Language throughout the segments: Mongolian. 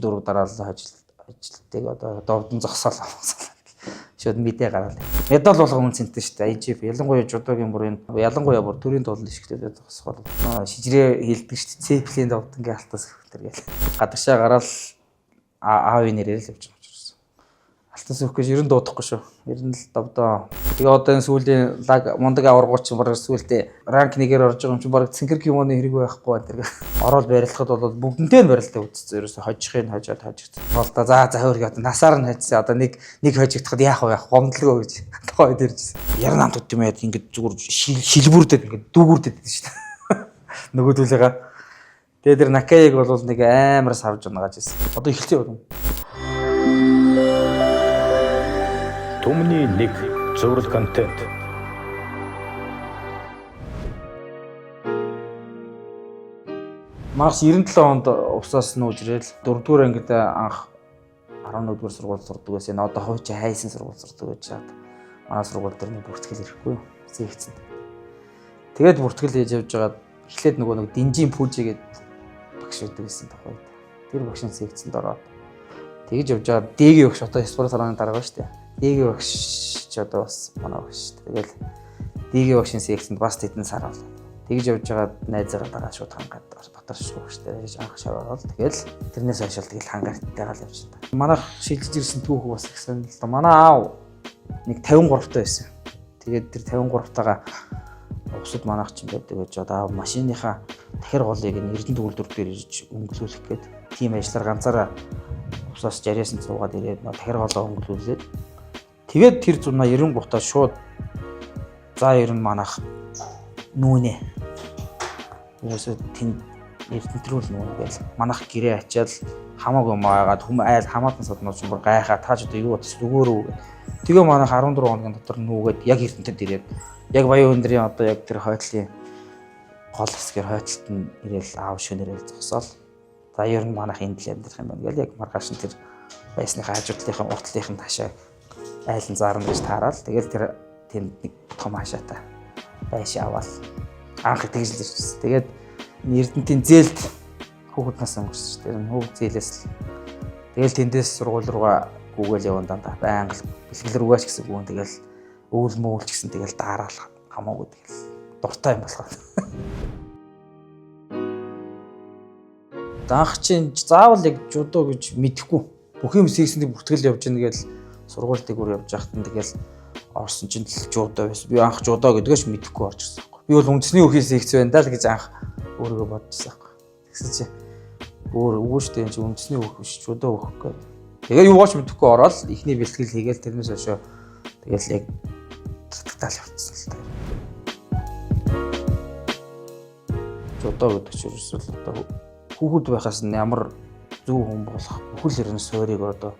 34 дараалал хожил ажилтыг одоо довдон зогсоол авсан. Шууд мэдээ гараад. Медаль болгон үн цэнтэй шүү дээ. IGF ялангуяа жудогийн бүр энэ ялангуяа бүр төрийн дуулал ишгтээ зогсгол. Шижрээ хилдэг шүү дээ. Цэплийн довдонгийн алтаас хөхтөр гээл. Гадагшаа гараал аавын нэрээр л явж байгаа юм чинь. Алтан сүх гэж ер нь дуудахгүй шүү. Ер нь л довдоо. Тэгээ одоо энэ сүүлийн лаг мундаг аваргуу чинь бараг сүүлдээ ранк 1-ээр орж байгаа юм чинь бараг цэнхэр кимоны хэрэг байхгүй байна тэр. Ороод барилахад бол бүгдэнтэй нь барилтаа үзсэн. Ерөөсө хожихыг хожоод хожигдсон. Болдоо за за хөөргөө одоо насаар нь хожсон. Одоо нэг нэг хожигдоход яах вэ яах гомдлого гэж тухайд иржсэн. Яран намт юм яа ингээд зүгээр шилбүрдэд ингээд дүүгүрдэд байдаг шүү дээ. Нөгөөдүүлээгаа. Тэгээ тэр Накаиг бол нэг амар савж унгааж ирсэн. Одоо эхэлсэн юм. Түмний нэг зураг контент. Марс 97 онд усаас нүүж ирээл 4-р ангид анх 11-р сургууль сурдаг байсан. Одоо хуучин хайсан сургууль сурдаг гэж чад. Манай сургууль дээр нэг бүртгэл ирэхгүй зээгцэн. Тэгээд бүртгэл хийж явж байгаад эхлээд нөгөө нэг динжин пүүжи гээд багш байдаг гэсэн тухайд. Тэр багшийн зээгцэнд ороод тэгж явж байгаад дэгийн багш одоо спорт салааны дарга шүү дээ. Дэгийн багш ч одоо бас манай багш шүү дээ. Тэгэл дэгийн багшийн секцэнд бас тэдэн сар болоо. Тэгж явж байгаад найзаараа дагаа шууд хангаад дотор шүүхтэй анх шаваад тэгэл тэрнээс хойш л тэгэл хангартайгаа л явж байна. Манайх шилжиж ирсэн түүх бас их сонирхолтой. Манай аав нэг 53 таа байсан. Тэгээд тэр 53 таага усад манайх ч юм байдаг гэж одоо аав машиныхаа тахир голыг нь Эрдэнэт үйлдвэр дээр ирж өнгөлүүлэх гээд тийм ажиллаар ганцаараа усаас 69 суугаад ирээд тахир голоо өнгөлүүлээд тэгээд тэр зунаа 93 таа шууд за ер нь манайх нүүнэ. Ерөөсөө тэнд Эрдэнэт рүү л нүүнэ гээл. Манайх гэрээ ачаал хамаагүй юм агаад хүм айл хамаатан саднууд ч бүр гайхаа тааж одоо юу бодсон зүгээр үү гэх. Тэгээ манайх 14 хоногийн дотор нүүгээд яг Эрдэнэтэд ирээд яг Баян өндрийн одоо яг тэр хойтлын гол хэсгээр хойтлолт нь ирээл аав шөнөрөөл зогсоол. За ер нь манайх энд л амьдрах юм байна гээл яг маргааш нь тэр байсныхаа хажуудлынхаа уртлынхын ташаа айлан заарна гэж таарал. Тэгэл тэр тэнд нэг том хашаатай байш аваал. Анх тэгж л ирсэн. Тэгээд Эрдэнэтийн зээлд хүүхэд нас өнгөрсөн шүү дээ. Хүүхэд зээлээс л. Тэгэл тэндээс сургууль руугаа гүгээл яван дандаа байнга л бэлтгэл рүүгээ ч гэсэн гүн тэгэл өвөл мөвөл ч гэсэн тэгэл дараал хамаагүй тэгэл дуртай юм болохоор. Анх чинь заавал яг жудо гэж мэдэхгүй. Бүх юм секцэнд бүртгэл явж гин гээл сургууль дээгүүр явж байхад нь тэгэл орсон чинь л жудо байсан. Би анх жудо гэдгээс мэдэхгүй орж ирсэн байхгүй. Би бол үндэсний үхийн секц байна даа л гэж анх өөрийгөө бодчихсон байхгүй. Тэгсэн чинь өөр үгүй шүү дээ энэ чинь үндэсний үх биш жудо үх гэдэг. Тэгээ юугаач мэдэхгүй ороод эхний бэлтгэл хийгээл тэрнээс хойшоо тэгэл яг татагтаал явчихсан л та. Жудо гэдэг чинь ерөөсөө л одоо хүүхэд байхаас нь ямар зөв хүн болох бүхэл ер нь суурийг одоо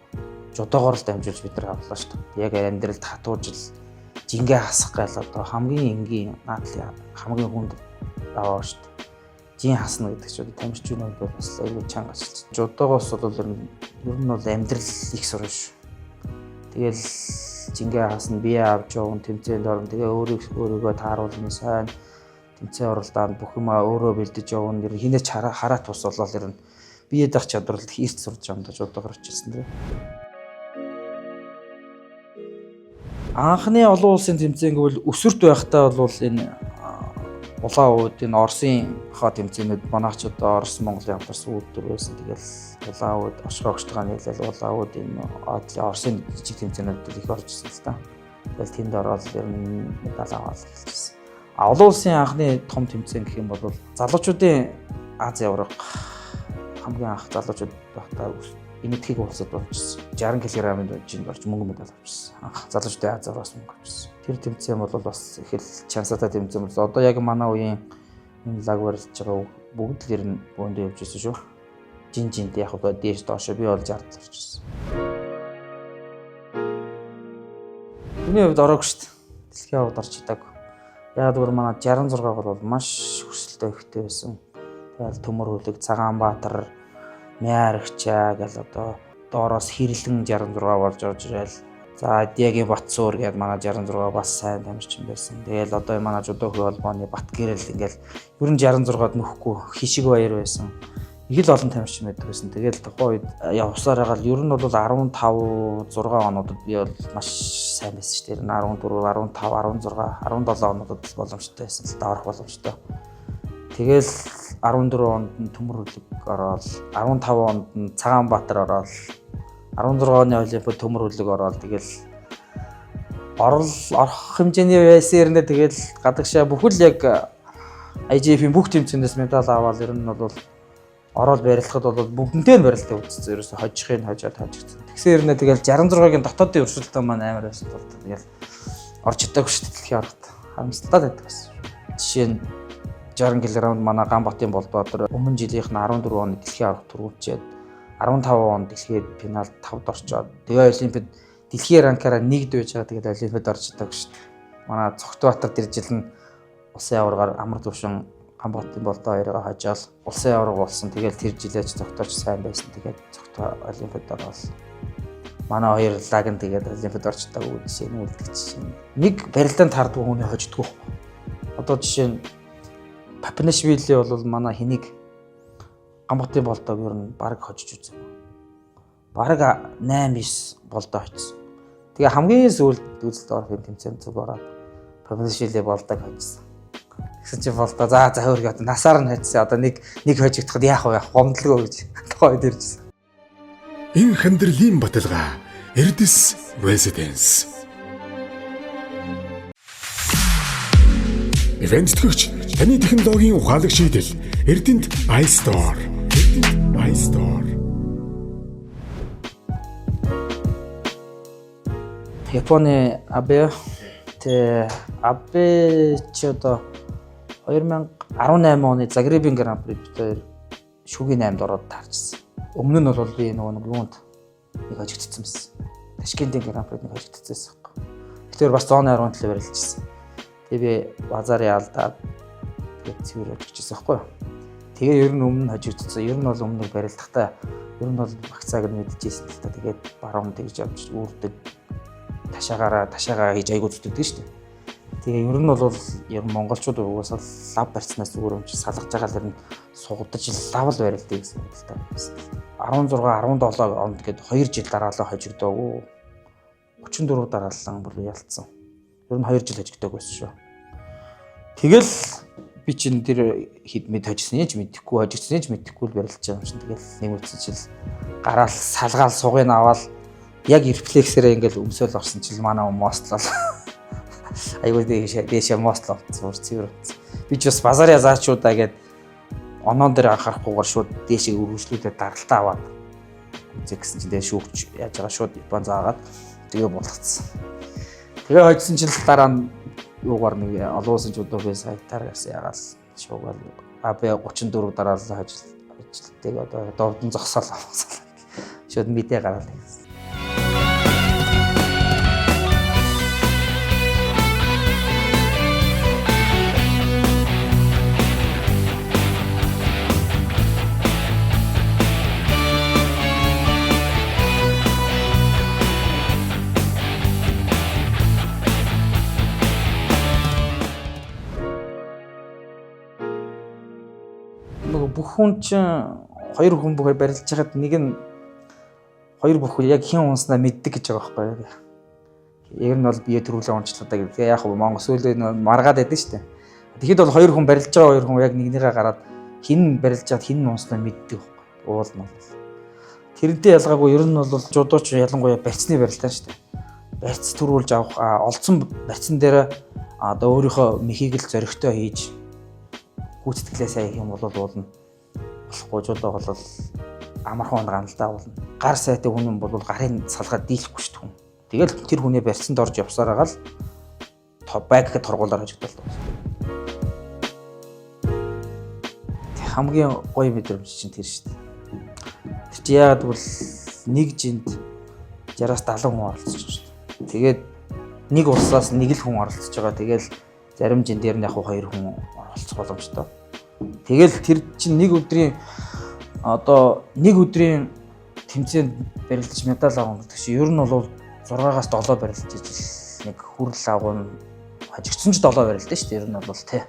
жудоогоор л дамжуулж бид нар авлаа шүү дээ. Яг амьдралд хатуужил жингээ хасах гал одоо хамгийн энгийн наадлын хамгийн хүнд даваа шүү дээ. Жин хасна гэдэг чинь одоо тамирчны хувьд бол бас аюул чанга ажиллаж. Жудоогоос бол ер нь бол амьдрал их сурна шүү. Тэгэл жингээ хасна, бие авч явна, тэмцээнд орно. Тэгээ өөрийгөө тааруулна, сайн тэмцээн уралдаанд бүх юмаа өөрөө бэлдэж явна. Ер нь хинээч хараат тус болол ер нь бие даах чадвар л хийрт сурж байгаа юм да жудоогоор очилсан тийм. Анхны олон улсын тэмцээн гэвэл өсвөрт байхдаа бол энэ улаан ууд энэ Оросын хаа тэмцээнүүд манайх ч одоо Орос Монголын хамтарсан үйлдвэр байсан. Тэгэл улаан ууд оршихуй огштойгоо нийлээл улаан ууд энэ Оросын жижиг тэмцээнүүд их орж ирсэн л та. Тэгэл тэнд ороод ер нь медаль аваад эхэлчихсэн. А олон улсын анхны том тэмцээн гэх юм бол залуучуудын Ази аварга хамгийн анх залуучууд байхдаа Энэтхэг улсад болчихсон. 60 кг-ын дунджинд орж мөнгө медаль авчихсан. Анх залуучдын Ази аваргаас мөнгө авчихсан. Тэр тэмцээн бол бас их л чансаатай тэмцээн болсон. Одоо яг манай үеийн энэ лаг барилж байгаа бүгд л ер нь бөөндөө явж ирсэн шүү. Жин жинт яг одоо дээш доошо би бол 60 л орчихсон. Миний хувьд ороогүй шүү дээ. Дэлхийн аваргад орч чадаагүй. Яг гэвэл манай 66 бол маш өрсөлдөөн ихтэй байсан. Тэгэл Төмөр хөлөг, Цагаанбаатар, Мяарагчаа гэл одоо доороос хэрлэн 66 болж орж ирэл. За Диагийн Батсуур гээд манай 66 бас сайн тамирчин байсан. Тэгэл одоо манай жудо хүй холбооны Батгэрэл ингээл ер нь 66-ад нөхгүй хишиг баяр байсан. Нэг л олон тамирчин байдаг байсан. Тэгэл тухайн үед явсаар байгаа л ер нь бол 15 6 онуудад би бол маш сайн байсан шүү дээ. 14, 15, 16, 17 онуудад боломжтой байсан л да, орох боломжтой. Тэгэл 14 онд нь Төмөр хөлөг ороод, 15 онд нь Цагаанбаатар ороод, 16 оны Олимпиад Төмөр хөлөг ороод, тэгэл орох хэмжээний байсан хэрнээ. Тэгэл гадагшаа бүхэл яг IJF-ийн бүх тэмцээнээс медаль аваад, ер нь бол ороод барилахад бол бүгднтэй нь барилтаа үзсэн. Ерөөсө хожихыг хожоод хожигдсан. Тэгсэн хэрнээ тэгэл 66-гийн дотоодын өрсөлдөөн маань амар байсан тул тэгэл орж чадаагүй шүү дээ дэлхийн аваргад. Харамсалтай байдаг байсан. Жишээ нь 60 кг-нд манай Ганбатын Болдбаатар өмнө жилийнх нь 14 оны дэлхийн аварга түрүүлчээд 15 онд дэлхийд финалд 5-д орчоод, тэгээ Олимпиад дэлхийн ранкаараа нэгд байж байгаа, тэгээд Олимпиад орж чадаагүй шүү дээ. Манай Цогтбаатар тэр жил нь улсын аваргаар амар төвшин Ганбатын Болдоо хоёроо хожоол улсын аварга болсон. Тэгэл тэр жилээч Цогтооч сайн байсан. Тэгээд Цогтоо Олимпиад ороод, манай хоёр лаг нь тэгээд Олимпиад орж чадаагүй жишээ нь үлдэх жишээ. Нэг барилдаанд тардгүй хүний хождгоо. Одоо жишээ нь Папанашвили бол манай хэнийг Ганбатын Болдоог ер нь баг хожиж үзээгүй. Бараг 8 9 Болдоо хожсон. Тэгээ хамгийн сүүлд үзэлт орохын тэмцээнд зүг ороод Папанашвили Болдог хожсон. Тэгсэн чинь Болдоо за за хөөргөө одоо насаар нь хожсон. Одоо нэг нэг хожигдоход яах вэ? Гомдлого гэж тухайн үед иржсэн. Энэ амьдралын баталгаа Эрдэс Residence. Ивент тэтгэгч таны технологийн ухаалаг шийдэл Эрдэнэт iStore. Эрдэнэт iStore. Японы Абе, тэ Абе чи одоо 2018 оны Загребийн Гран При бид хоёр шүгийн 8-д ороод таарчсан. Өмнө нь бол би нөгөө нэг юунд нэг хожигдсон байсан. Ташкентийн Гран Прид нэг хожигдсон байсан байхгүй. Бид хоёр бас зооны 10 талаар барилжсэн. Тэгээ би базарын алдаад тэгээд цэвэр хожигдчихсан байхгүй. Тэгээ ер нь өмнө нь хожигдсон. Ер нь бол өмнө нь барилдахдаа ер нь бол багцааг нь мэдчихсэн л та. Тэгээд баруун тэгж авч үүрдэг, ташаагаа хийж айгуу зүтгэдэг шүү дээ. Тэгээ ер нь бол ер нь монголчууд угаасаа лав барьцнаас зүгээр юм чи салгаж байгаа л ер нь сугадаж лав л барилдгийг гэсэн бодолтой байсан. 16 17 онд гээд 2 жил дараалан хожигдоогүй. 34 дараалан бүр ялцсан. Ер нь 2 жил хожигдоогүй байсан шүү. Тэгэл би чинь тэр хэд мэд хожигдсны ч мэдэхгүй, хожигдсны ч мэдэхгүй л барилж байгаа юм чинь. Тэгэл нэг үтсэн чил гараал салгаал сугыг аваад яг рефлексээрээ ингээл өмсөөл орсон чил манай мостлол айгуу дээшээ мостлол авцсан, цэвэр авцсан. Би ч бас базарья заачуудаа гээд оноон дээр анхаарахгүйгээр шууд дээшээ өргөжлүүлээд даралтаа аваад үзээ гэсэн чинь тэгээ шүүгч яаж байгаа шууд Япон заагаад тэгээ болгоцсон. Тэгээ хожсон чил дараа нь юугаар нэг олон улсын жүдогийн сайтаар ягаал шуугаал АБ 34 дараалал хожил одоо довдон зогсоол авсан. Шууд мэдээ гараал гэсэн. Бүх хүн чинь хоёр хүн бүхээр барилж хагаад нэг нь хоёр бүхэл яг хэн унснаа мэддэг гэж байгаа байхгүй юу? Ер нь бол бие төрүүлээ унчлаа гэдэг. Тэгээ яг Монгол сүүлээ маргаад байдаг шүү дээ. Тэгэхэд бол хоёр хүн барилж байгаа, хоёр хүн яг нэгнийгээ гараад хэн барилж чад хэн унснаа мэддэг байхгүй юу? Уул нь бол. Тэрнтэй ялгаагүй ер нь бол жудууч ялангуяа барьцны барилтаа шүү дээ. Барьц төрүүлж авах олцсон барьцан дээр одоо өөрийнхөө мехийг л зоригтой хийж гүйцэтгэлээ сайн хийх юм бол уулна. Болохгүй жудоо бол амархан ганалтаа уулна. Гар сайтай хүн юм бол гарын салгаад дийлэхгүй шүү дээ хүн. Тэгэл тэр хүнээ барьцанд орж явсаар байгаа л байг торгуулаар хожигдол. Хамгийн гоё мэдрэмж чинь тэр шүү дээ. Тэр чи яагаад гэвэл нэг жинд 60-аас 70 хүн оролцож байгаа шүү дээ. Тэгээд нэг улсаас нэг л хүн оролцож байгаа. Тэгэл зарим жин дээр нь яг хоёр хүн оролцох боломжтой. Тэгэл тэр чинь нэг өдрийн одоо нэг өдрийн тэмцээнд барилдаж медаль авах гэдэг чинь ер нь бол 6-аас 7 барилдаж ижил нэг хүрэл агуу хожигдсон ч 7 барилдаа шүү дээ. Ер нь бол тий.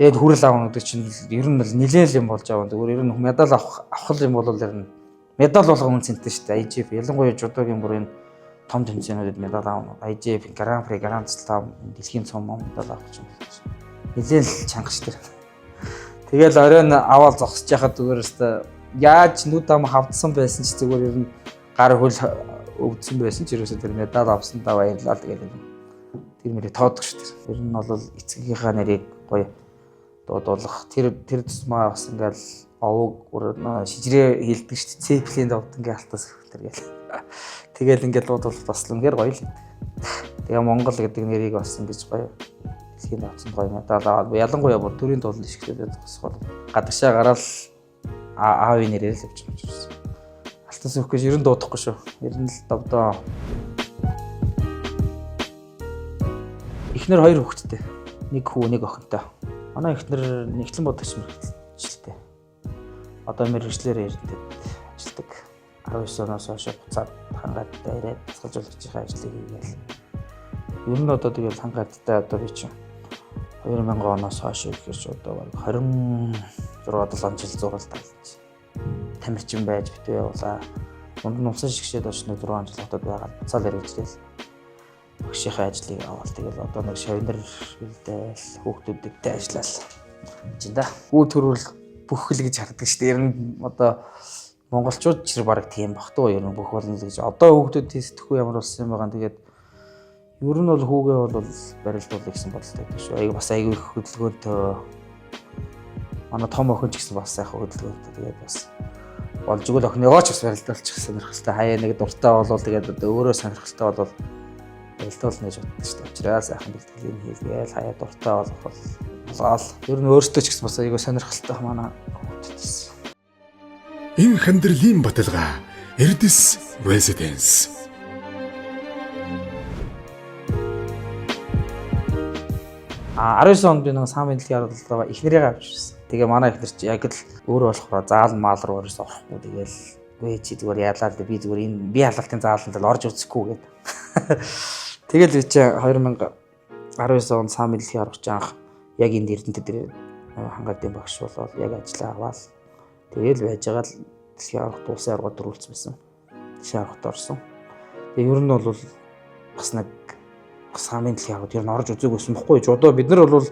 Тэгээд хүрэл аавна гэдэг чинь ер нь бол нилээн л юм болж аавна. Зүгээр ер нь медаль авах юм бол ер нь медаль болгон үн цэнтэй шүү дээ. IGF ялангуяа жудогийн бүр энэ том тэмцээнүүдэд медаль аавна. IGF Гран При, Гранд Слам, дэлхийн цом медаль авах чинь нилээн л чанга шүү дээ. Тэгэл оройн аваад зогсож яхад зүгээр өстой яаж нүд ам хавдсан байсан ч зүгээр ер нь гар хөл өвдсөн байсан ч ерөөсөө тэр медаль авсандаа баярлалаа тэгэл тэр мөрийг тоодог шүү дээ. Ер нь бол эцгийнхаа нэрийг гоё дуудуулах тэр тусмаа бас ингээл овог шижрээ хилдэг шүү дээ. Цеплийн довд ингээ алтаас тэр гээл. Тэгэл ингээл дуудуулах бас л үнээр гоё л гэдэг. Тэгээ Монгол гэдэг нэрийг бас ингэж гоё дэлхийн давцанд гоё медаль аваад ялангуяа бүр төрийн дуулан ишгэлээд зогсоход гадагшаа гараал аавын нэрээр л явж байгаа юм шиг. Алтан сүх гэж ер нь дуудахгүй шүү. Ер нь л довдоо. Эхнэр 2 хүүхэдтэй. Нэг хүү, нэг охинтой. Манай эхнэр нэгтлэн бодогч мэргэжилтэй. Одоо мэргэжлээр эрдэнэтэд ажилладаг. 19 оноос хойш буцаад хангаадтай ирээд дасгалжуулагчийн ажлыг хийгээл. Ер нь одоо тэгэл хангаадтай одоо би чинь 2000 оноос хойш гэхээр ч одоо бараг 26 7 жил зурвал таалж. Тамирчин байж битүү явуулаа. Дунд нь улсын шигшээд очно 6 жил хотод байгаа. Буцаал хэрэгжлээл. Багшийнхаа ажлыг аваад тэгэл одоо нэг шавнар бэлдээл хүүхдүүдтэй ажиллаал. Чинь да. Хүү төрөл бүх л гэж хардаг шүү дээ. Ер нь одоо монголчууд ч бараг тийм бах туу. Ер нь бүх болно л гэж. Одоо хүүхдүүд сэтгэхгүй ямар болсон юм байгаа. Тэгээд ер нь бол хүүгээ бол барилдуулъя гэсэн бодолтой байдаг шүү. Айгу бас айгу их хөдөлгөөнтэй. Манай том охин ч гэсэн бас сайхан хөдөлгөөнтэй. Тэгээд бас болж игэл охиныгоо ч бас барилдуулчих сонирхолтой. Хаяа нэг дуртай болвол тэгээд одоо өөрөө сонирхолтой болвол барилдуулна гэж боддог шүү дээ. Учираа сайхан бэлтгэлийн хийгээл хаяа дуртай болох бол болгоол. Ер нь өөртөө ч гэсэн бас айгу сонирхолтой манай хүүхдээс. Энэ хандралын баталгаа Эрдэс Residence. А 19 онд би нэг самын дэлхийн аваргалаа эхнэрийгээ авч ирсэн. Тэгээ манай эхнэр чи яг л өөрөө болохоор заал маал руу орж орохгүй. Тэгэл үгүй чи зүгээр ялаа л би зүгээр энэ би халаалтын зааланд л орж үзэхгүй гээд. Тэгэл би чи 2019 онд самын дэлхийн аваргач анх яг энд Эрдэнэтэд дээр хангаадын багш болоод яг ажиллаа аваад тэгэл байж байгаа л дэлхийн аваргад улсын аваргад дөрүүлсэн байсан. Дэлхийн аваргад орсон. Тэгээ ер нь бол бас нэг самын дэлхийн аваргад ер нь орж үзег байсан бохгүй. Одоо бид нар бол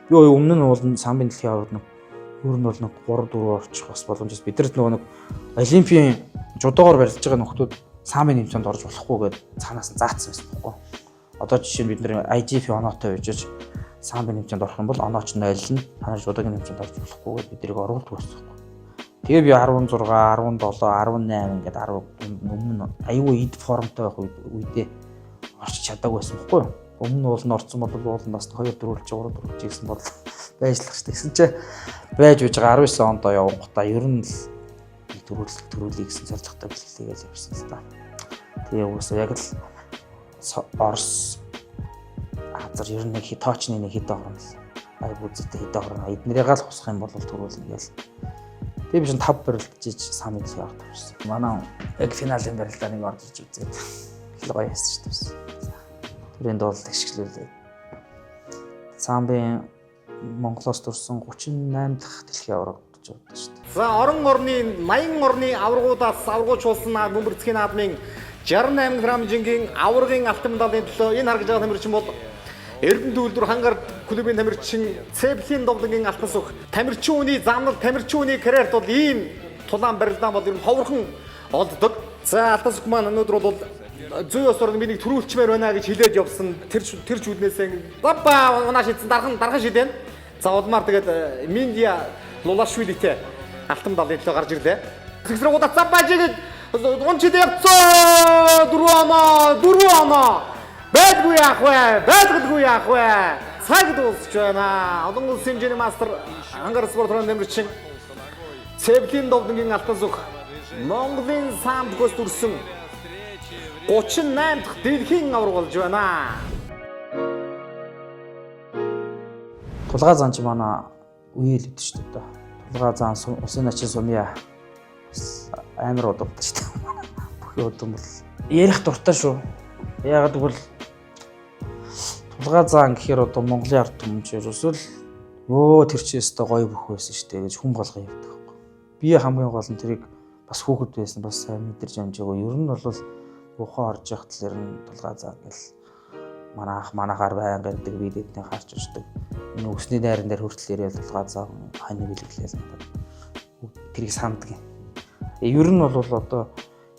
би өмнө нь бол самын дэлхийн аваргад нэг ер нь бол нэг 3 4 орчих бас боломж. Бид нарт нөгөө нэг олимпийн жудоогоор барилж байгаа нөхдүүд самын нэмсэнд орж болохгүй гэдээ цаанаас нь заацсан байсан бохгүй. Одоо жишээ нь бид нар IGF оноотой байж самын нэмсэнд орох юм бол онооч 0 нь та нар жудогийн нэмсэнд орж болохгүй гэдээ бид нарыг оруулдаг байсан бохгүй. Тэгээ би 16, 17, 18 ингээд 10 өмнө нь аюу эд формтой байх үедээ орч чадаагүй байсан бохгүй юу. Өмнө нь уул нь орцсон бол уул нь бас 2 4 3 4 гэсэн бодол байж л шүү дээ. Тэгсэн чинь байж байгаа 19 онд явангуудаа ер нь л төрүүлээ гэсэн зорилготой бэлтгэлээгээл явсан л та. Тэгээ угаасаа яг л Орос Азар ер нь нэг тоочны нэг хэдэн орн л ай бүзэтэй хэдэн орн эднэрийг л хусах юм бол төрүүлнэ гээл. Тэгээ би чинь 5 барилдаж самын дэлхийн аварга тавьчихсан. Манай яг финалийн барилдааныг орж иж үзээд хэл гоё яасан шүү дээ. Төрийн дуулалт ашиглуулээд самбын Монголоос төрсэн 38 дахь дэлхийн аварга гэж боддог шүү дээ. За орон орны 80 орны аваргуудаас аваргууч болсон бөмбөрцгийн наадмын 68 грамм жингийн аваргын алтан медалийн төлөө энэ харгаж байгаа тамирчин бол Эрдэнэ төвлөр хангар клубын тамирчин Цэплийн довлонгийн алтан сүх. Тамирчин үний замнал, тамирчин үний карьерт бол ийм тулаан барилдаан бол ер нь ховорхон олддог. За алтан сүх маань өнөөдөр бол зүй ёсоор би нэг төрүүлчмээр байна гэж хэлээд явсан. Тэр чүүднээсээ баба унаа шидсэн дархан шидэн. За улмаар тэгээд Миндия Лулашвилитэй алтан медалийн төлөө гарч ирлээ. Сэгсрэг удаа забажиг унчид явцсан. 4 оноо. Байдгүй яах вэ? Байдгалгүй яах вэ? Цаг дуусч байна. Олон улсын хэмжээний мастер Ангар спортын тамирчин Цэвлийн довдонгийн алтан сүх Монголын самбгоос төрсэн 38 дахь дэлхийн аварга болж байна. Тулгаа зан чи манай үеэл өгдөө шүү дээ. Тулгаа зан усын начин сумья амар удамтай шүү дээ. Бүхий удам бол ярих дуртай шүү. Яагаад гэвэл тулгаа зан гэхээр одоо Монголын ард түмэн чи ерөөсөө л Йоо, тэр чи өстой гоё бүх байсан шүү дээ гэж хүн болгон явдаг байхгүй. Би хамгийн гол нь тэрийг бас хүүхэд байсан, бас сайн мэдэрч амжаагүй. Ер нь бол ухаан орж явах талаар нь Тулгаа заа гэл манай ах манахаар байнга ирдэг, би дэдний харж очдог. Энэ өсний найран дээр хүртэл ирээл Тулгаа заа хонь бэлгэлээл надад тэрийг санддаг. Ер нь бол одоо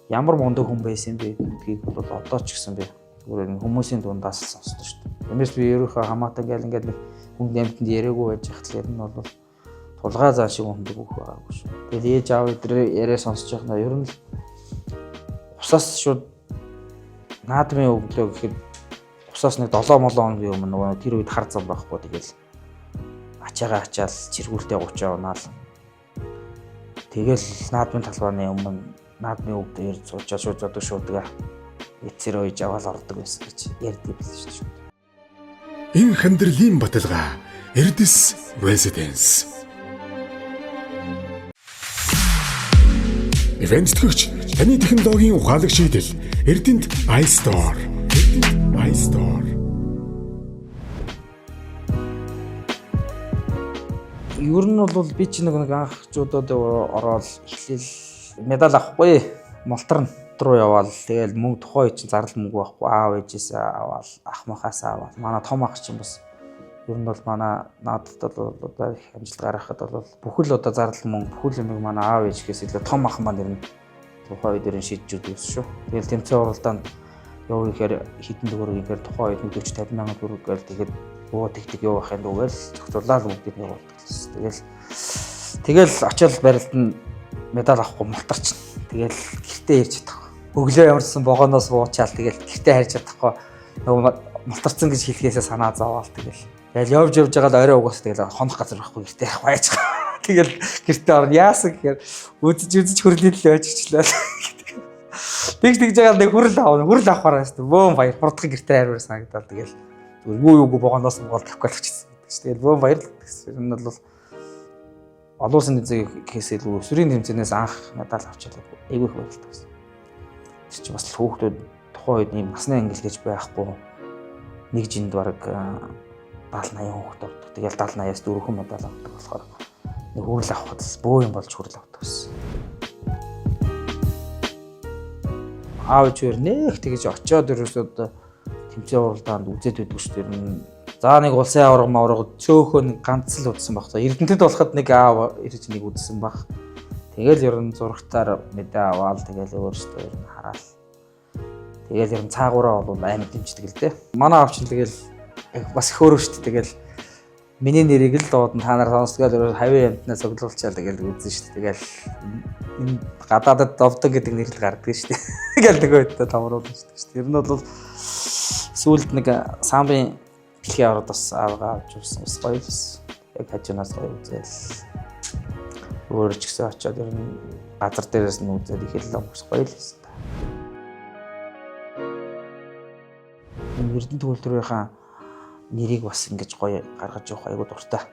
ямар мундаг хүн байсан бэ гэдгийг бол одоо ч гэсэн би зүгээр хүмүүсийн дундаас л сонсдоо шүү дээ. Тиймээс би ерөөхөө хамаатан гэл ингээд нэг хүн нэмтэнд яриаггүй байж хат л ер нь бол Тулгаа заа шиг мундаг бүх байгаагүй шүү. Тэгэл ээж аав өдрөө яриа сонсож байхдаа ер нь л усаас шууд наадмын өглөө гэхэд усаас нэг 7 молон хоногийн өмнө нөгөө тэр үед хар зам байхгүй, тэгэл ачаагаа ачаал чиргүүлтэй 30 унаал. Тэгэл наадмын талбааны өмнө наадмын өглөө ирж суучаа шууд зодог шуудаг. Эцсээр ууж аваад ордог байсан гэж ярьдаг байсан шүү дээ. Энэ хандралын баталгаа Эрдэс Residence. Ивент тэтгэгч таны технологийн ухаалаг шийдэл Эрдэнэт iStore. Эрдэнэт iStore. Ер нь бол би чи нэг анх жудад ороод эхлээл медаль авахгүй молторно руу яваал, тэгэл мөнгө тухайн үед чинь зардал мөнгө байхгүй, аав ээжээсээ аваал, ах махаасаа аваал. Манай том ах чинь бас ер нь бол манай наадад бол одоо их амжилт гаргахад бол бүхэл одоо зардал мөнгө бүхэл юмыг манай аав ээжгээс илүү том ах маань ер нь тухайн үед ер нь шийдэж өгдөг гэсэн шүү. Тэгэл тэмцээн уралдаанд яв ихээр хэдэн төгрөг ихээр тухайн үед 40 50 мянган төгрөг гээл тэгээд өө тэг тэг явах юм дүү гээл зохицуулаад бүгдийг нь явуулдаг гэсэн. Тэгэл очиод барилд нь медаль авахгүй мултарч. Тэгэл гэртээ ярьж чадахгүй. Өглөө ямарсан вогоноос буучаал тэгэл гэртээ харж чадахгүй. Нөгөө мултарсан гэж хэлхээсээ санаа зовоол тэгэл. Тэгэл явж явж байгаа л орой угаас тэгэл хонох газар байхгүй гэртээ явах байж байгаа. Тэгэл гэртээ орно яасан гэхээр үзэж үзэж хөрлийн төлөө байж ичлээ. Тэгж тэгж байгаа нэг хүрэл авах, хүрэл авахаар байсан. Бөөн баяр хурдхан гэртээ харьвар санагдал тэгэл зүгээр юу юугүй вогоноос муул тавихгүй болчихсон гэдэг чинь. Тэгэл бөөн баяр л гэсэн. Ер нь бол олон улсын тэмцээн гэхээс илүү өсвөрийн тэмцээнээс анх медаль авчихлаа. Айгүй их баярлалтай байсан. Тэр чинь бас хүүхдүүд тухайн үед ийм насны ангил гэж байхгүй. Нэг жинд бараг 70 80 хүүхд ордог. Тэгэл 70 80-аас дөрвөн медаль авдаг болохоор нэг хүрэл авахд бөө юм болж хүрэл авдаг байсан. Аав ээж нэх тэгэж очиод ерөөсөө одоо тэмцээн уралдаанд үзээд байдаг шүү дээ. За нэг улсын аварга маварга цөөхөн ганц л үзсэн баг. Эрдэнэтэд болоход нэг аав ирж нэг үзсэн баг. Тэгэл ер нь зурагтаар мэдээ аваал тэгэл өөрөөсөө ер нь хараал. Тэгэл ер нь цаагаараа бол амар дэмждэг л дээ. Манай аав чинь тэгэл бас их хөөрөө шүү дээ. Тэгэл миний нэрийг л дуудана, та нар сонсдгоо л хавийн амтнаа цуглуулчаал тэгэл үзсэн шүү дээ. Тэгэл энэ гадаадад довдог гэдэг нэр л гардаг шүү дээ. Тэгэл нөгөө үедээ томруулна шүү дээ. Ер нь бол сүүлд нэг самбын дэлхийн аваргад бас авгаа авч явсан. Бас гоё л яг хажуунаас гоё үзэл. Өөр ч гэсэн очиод ер нь газар дээрээс нь үзээд их л өнгөрс гоё л байсан. Энэ Эрдэнэт үйлдвэрийнхаа нэрийг бас ингэж гоё гаргаж явах айгуу дуртай.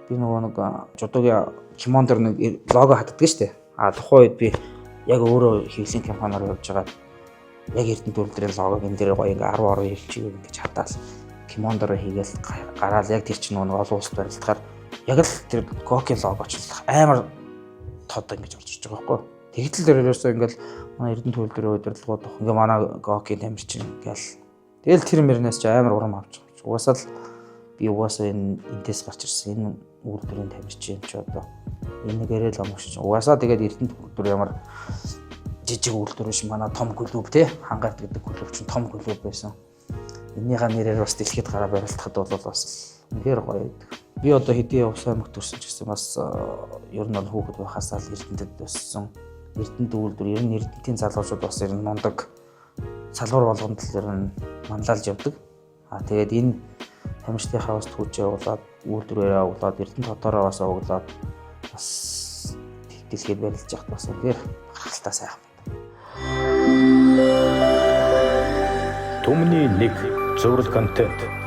Би нөгөө нэг жудогийн кимон дээр нэг лого хатдаг шүү дээ. А тухайн үед би яг өөрөө хэвлэлийн компаниар явж байгаа яг Эрдэнэт үйлдвэрийн логог энэ дээр гоё ингээ 10 10 хэлчихээ ингэж хатаал кимон дээр хийгээл гараал яг тэр чинь нөгөө олон улсад барилдахаар яг л тэр Гокийн лого ч амар тод ингэж орж иж байгаа байхгүй. Тэгтэл тэр ерөөсөө ингээл манай Эрдэнэт үйлдвэрийн удирдлагууд ингээ манай Гокийн тамирчин гэл. Тэгэл тэр мөрнөөс ч амар урам авч байгаа. Угаасаа л би угаасаа энэ энтэс гарч ирсэн энэ үйлдвэрийн тамирчин юм чи одоо энэгээрээ л омогч. Угаасаа тэгээд Эрдэнэт үйлдвэр ямар жижиг үйлдвэр биш, манай том клуб те, Хангард гэдэг клуб чинь том клуб байсан. Энийхээ нэрээр бас дэлхийд гараа барилдахад бол бас үнэхээр гоё байдаг. Би одоо хэдий Увс аймагт төрсөн ч гэсэн бас ер нь бол хүүхэд байхасаа л Эрдэнэтэд өссөн. Эрдэнэт үйлдвэр ер нь Эрдэнэтийн залуучууд бас ер нь мундаг салбар болгонд л ер нь манлайлж явдаг. А тэгээд энэ тамирчдынхаа бас түүжээ углаад үйлдвэрээрээ углаад Эрдэнэт хотоороо бас углаад бас дэлхийд барилж яхад бас үнэхээр гаргалтай сайхан байна. Түмний нэг цуврал контент.